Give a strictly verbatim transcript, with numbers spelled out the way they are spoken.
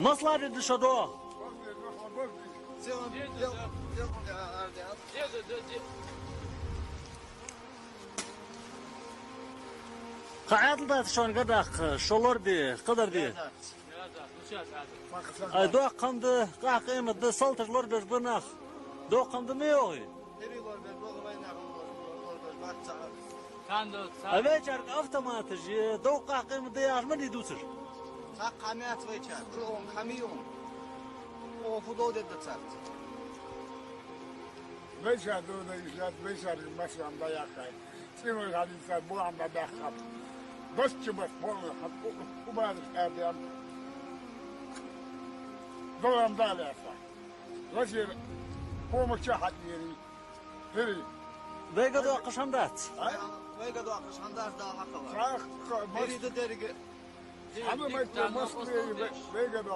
Масала де да шо до? Кхы Ӏаьдал дац шоана гӀо даккха, шо лораде, кхыдар де. Ай, доккха хӀама да, къахьегама да, салташ лорабеш ба нах. Доккха хӀама да ма йоахий? Ай, вайчарга автоматаш е, дов къахьегама да яхаш ма дий дувцаш? Цхьаккха маьц вайчарга, чӀоагӀа хӀама ма йий. Оаха фу дов дергда царца? Вайчар дов да йиш яц, вайчарга массанена дӀаяьккхай. ЦӀенош хьадийцар, бохам дӀабаьккхаб. Дас чу барт, бохам, хьан у-, у-, убараш аьрдаьнна. Долам да лаьца. Лазер помощь хьатӀери. Хири. Вайга доаккхаш хӀама дац. Ай? Вайга доаккхаш хӀама дац, Дала хьакхавар. Хьакха, Хири да деррига. Хьама майтта Москве вай-, вайга доаккхаш.